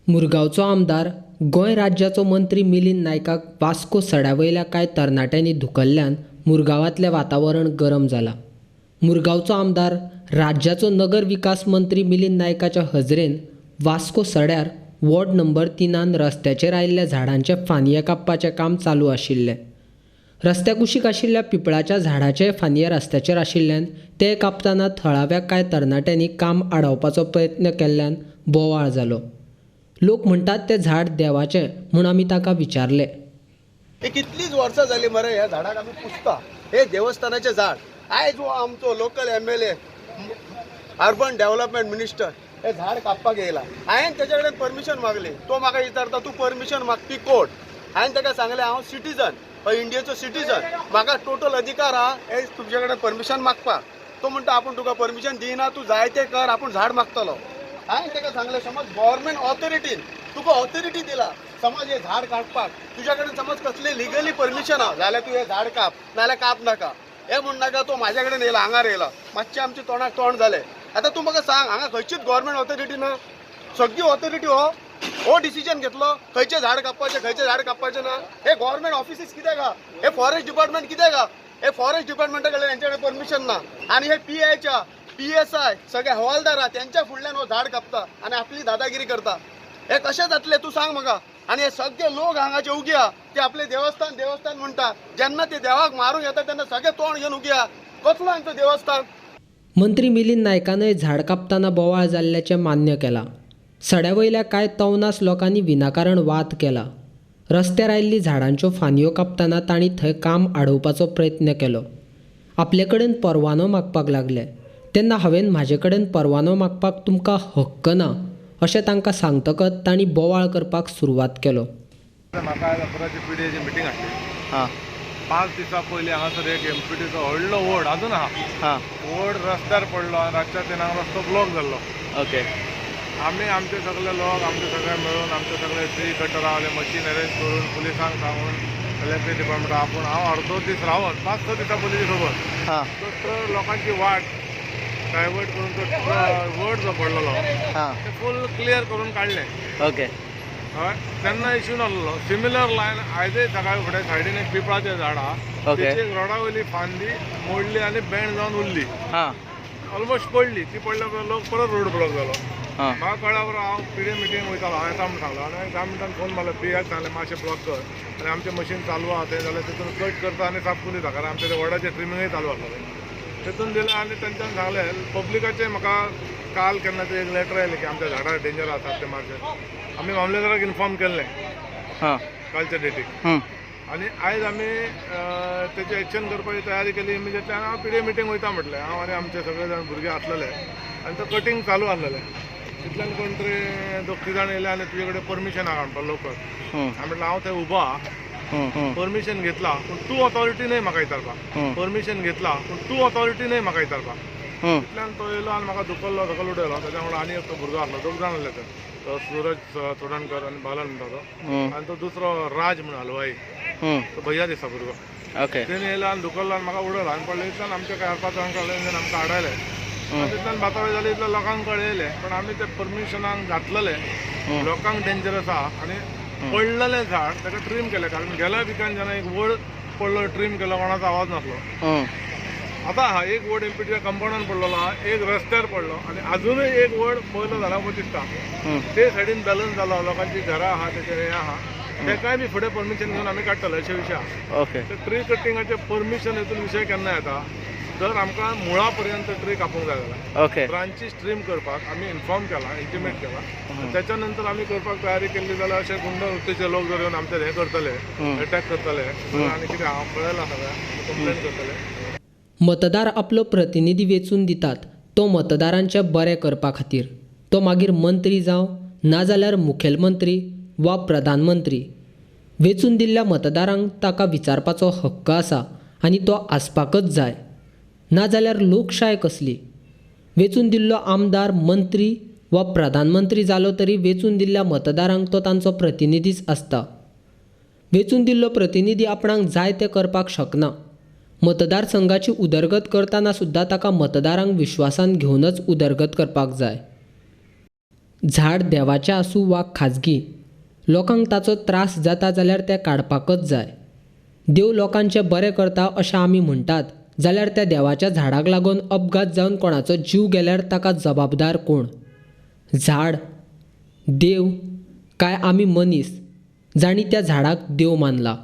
मुरगांवचो आमदार, गोंय राज्याचो मंत्री मिलिंद नायकाक वास्को सड्या वयल्या कांय तरणाट्यांनी धुकल्ल्यान मुरगांवांतलें वातावरण गरम जालां. मुरगांवचो आमदार, राज्याचो नगर विकास मंत्री मिलिंद नायकाच्या हजरेन वास्को सड्यार वॉर्ड नंबर 3 रस्त्याचेर आयिल्ल्या झाडांचे फांदये कापपाचें काम चालू आशिल्लें. रस्त्या कुशीक आशिल्ल्या पिंपळाच्या झाडाचे फांदये रस्त्याचेर आशिल्ल्यान ते कापतना थळाव्या कांय तरणाट्यांनी काम आडावपाचो प्रयत्न केल्ल्यान बोवाळ जालो. लोक म्हणटात तें झाड देवाचें म्हूण आमी ताका विचारलें. हे कितलींच वर्सां जालीं मरे ह्या झाडाक आमी पुजता. हे देवस्थानाचें झाड. आयज हो आमचो local MLA, urban development minister हे झाड कापपाक येयला. हांवें तेच्या कडेन परमिशन मागली. तो म्हाका विचारता, तूं परमिशन मागपी कोण? हांवें ताका सांगलें, हांव सिटीजन, इंडियेचो सिटीजन, म्हाका टोटल अधिकार आहा हे तुमचे कडेन परमिशन मागपाक. तो म्हणटा, आपूण तुका परमिशन दिना, तूं जाय तें कर, आपूण झाड मागतलो. हांवें ताका सांगलें, समज गव्हर्मेंट ऑथॉरिटीन तुका ऑथॉरिटी दिला समज हे झाड काडपाक, तुज्या कडेन समज कसले लिगली परमिशन आहा जाल्यार तूं हें झाड काप, नाल्यार काप नाका. हें म्हण नाका. तो म्हाज्या कडेन येयला, हांगार येयला, मातशें आमचें तोंडाक तोंड जालें. आतां तूं म्हाका सांग, हांगा खंयचीच गव्हर्मेंट ऑथॉरिटी ना? सगळी ऑथॉरिटी हो हो डिसिजन घेतलो, खंयचें झाड कापपाचें, खंयचें झाड कापपाचें ना. हे गव्हर्मेंट ऑफिसीस कित्याक आहा? हे फॉरेस्ट डिपार्टमेंट कित्याक आहा? हे फॉरेस्ट डिपार्टमेंटा कडेन हेंच्या कडेन परमिशन ना. आनी हे पीआयच्या, पीएसआय, सगळे हवालदार आहा, तेंच्या फुडल्यान हो झाड कापता आनी आपली दादागिरी करता. हे कशें जातलें, तूं सांग म्हाका. आनी हे सगळे लोक हांगाचे उगी आहा, ते आपले देवस्थान देवस्थान म्हणटा. जेन्ना ते देवाक मारूंक येता तेन्ना सगळे तोंड घेवन उगी आहा. कसलो हांचो देवस्थान? मंत्री मिलिंद नायकानय झाड कापतना बोवाळ जाल्ल्याचें मान्य केलां. सड्या वयल्या कांय तवनास लोकांनी विनाकारण वाद केला. रस्त्यार आयिल्लीं झाडांच्यो फांदयो कापतना तांणी थंय काम आडोवपाचो प्रयत्न केलो. आपले कडेन परवानो मागपाक लागले तेन्ना हांवें म्हाजे कडेन परवानो मागपाक तुमकां हक्क ना अशें तांकां सांगतकच तांणी बोवाळ करपाक सुरवात केलो. म्हाका आयज अकराची पीडीएची मिटींग आसली. 5 दिसां पयलीं हांगासर एक एमपीटीचो व्हडलो वड अजून आहा, वड रस्त्यार पडलो आनी रातच्या 3 रस्तो ब्लॉक जाल्लो. आमी आमचे सगळे लोक, आमचे सगळे मेळून, आमचे सगळे ट्री कटर आसले, मशीन अरेंज करून, पुलिसांक सांगून, इलेक्ट्रीक डिपार्टमेंट आपूण हांव अर्दो दीस रावन, 5-6 दिसां पयलींची खबर, तो ट्रक लोकांची वाट डायवर्ट करून तो वड जो पडलेलो ते फूल क्लियर करून काडलें. हय, तेन्ना इश्यू नासलो. सिमिलर लायन आयजय सकाळी फुडें सायडीन एक पिंपळाचें झाड आहा, तेची एक रोडा वयली फांदी मोडली आनी बेंड जावन उरली, ऑलमोस्ट पडली. ती पडल्या उपरांत लोक परत रोड ब्लॉक जालो. म्हाका कळ्ळ्या उपरांत हांव पीडीए मिटींग वयतालो, हांवें येता म्हूण सांगलो आनी 10 मिनटान फोन मारलो, पीआक सांगलें मातशें ब्लॉक कर आनी आमचें मशीन चालू आहा तें जाल्यार तितून कट करता आनी साफ करून दिता, कारण आमचें तें वडाचें ट्रिमींगय चालू आसलेलें. तितून दिलें आनी तेंच्यान सांगलें पब्लिकाचें. म्हाका काल केन्ना तरी एक लेटर आयलें की आमच्या झाडार डेंजर आसात ते मातशें. आमी मामलेदाराक इन्फॉर्म केल्लें कालच्या डेटीक आनी आयज आमी तेची एक्शन करपाची तयारी केली इमिजिएटली. आनी हांव पीडीए मिटींग वयता म्हटलें, हांव आनी आमचे सगळे जाण भुरगे आसलेले आनी तो कटींग चालू आसलेलें. तितल्यान कोण तरी 2-3 जाण येयले आनी तुजे कडेन परमिशन आहा म्हणपाक लोकल. हांवें म्हटलें हांव थंय उबो आहा, परमिशन घेतला पूण तूं ऑथॉरिटी न्हय म्हाका विचारपाक. परमिशन घेतला पूण तूं ऑथॉरिटी न्हय म्हाका विचारपाक. तितल्यान तो येयलो आनी म्हाका धुकल्लो, सकयल उडयलो. ताच्या वांगडा आनी एक भुरगो आसलो, 2 जाण आसले ते, तो सूरज चोडणकर आनी बालन म्हणटा तो, आनी तो दुसरो राज म्हण हलवाई, तो भैया दिसता भुरगो. तेणी येयलो आनी धुकल्लो आनी म्हाका उडयलो आनी पडले. इतल्यान आमच्या काय 4-5 जाणांक कळ्ळें, आमकां आडायलें. तितल्यान बातावे जाली, इतल्या लोकांक कळयलें. पण आमी ते परमिशनाक घातलेले, लोकांक डेंजरस आहा आनी पडलेलें झाड ताका ट्रीम केलें, कारण गेल्या विकान जेन्ना एक वड पडलो ट्रीम केलो, कोणाचो आवाज नासलो. आतां हा एक वड एमपीटीच्या कंपाउंडान पडलेलो आहा, एक रस्त्यार पडलो आनी आजुनूय एक वड पयलो झाडा पळय दिसता. ते सायडीन बॅलन्स जालो, लोकांची घरां आहा, तेचेर हें आहा, तेकाय बी फुडें परमिशन घेवन आमी काडटले अशे विशय आहा. ट्री कटिंगाचें परमिशन हेतून विशय केन्ना येता, जर आमकां मुळा पर्यंत ट्री कापूंक जाय जाल्यार ब्रांचीस ट्रीम करपाक आमी इन्फॉर्म केला, इंटिमेट केला. त्याच्या नंतर आमी करपाक तयारी केल्ली जाल्यार अशे गुंड वृत्तीचे लोक जर येवन आमचेर हें करतले, अटॅक करतले आनी कितें हांव कळयलां सगळ्यांक, कंप्लेन करतले. मतदार आपलो प्रतिनिधी वेंचून दितात तो मतदारांचें बरें करपा खातीर. तो मागीर मंत्री जावं नाजाल्यार मुखेलमंत्री वा प्रधानमंत्री. वेंचून दिल्ल्या मतदारांक ताका विचारपाचो हक्क आसा आनी तो आसपाकच जाय, नाजाल्यार लोकशाय कसली? वेंचून दिल्लो आमदार, मंत्री वा प्रधानमंत्री जालो तरी वेंचून दिल्ल्या मतदारांक तो तांचो प्रतिनिधीच आसता. वेंचून दिल्लो प्रतिनिधी आपणाक जाय तें करपाक शकना. मतदारसंघाची उदरगत करतना सुद्दां ताका मतदारांक विश्वासान घेवनच उदरगत करपाक जाय. झाड देवाचें आसूं वा खाजगी, लोकांक ताचो त्रास जाता जाल्यार तें काडपाकच जाय. देव लोकांचें बरें करता अशें आमी म्हणटात जाल्यार त्या देवाच्या झाडाक लागून अपघात जावन कोणाचो जीव गेल्यार ताका जबाबदार कोण? झाड, देव काय आमी मनीस जांणी त्या झाडाक देव मानला?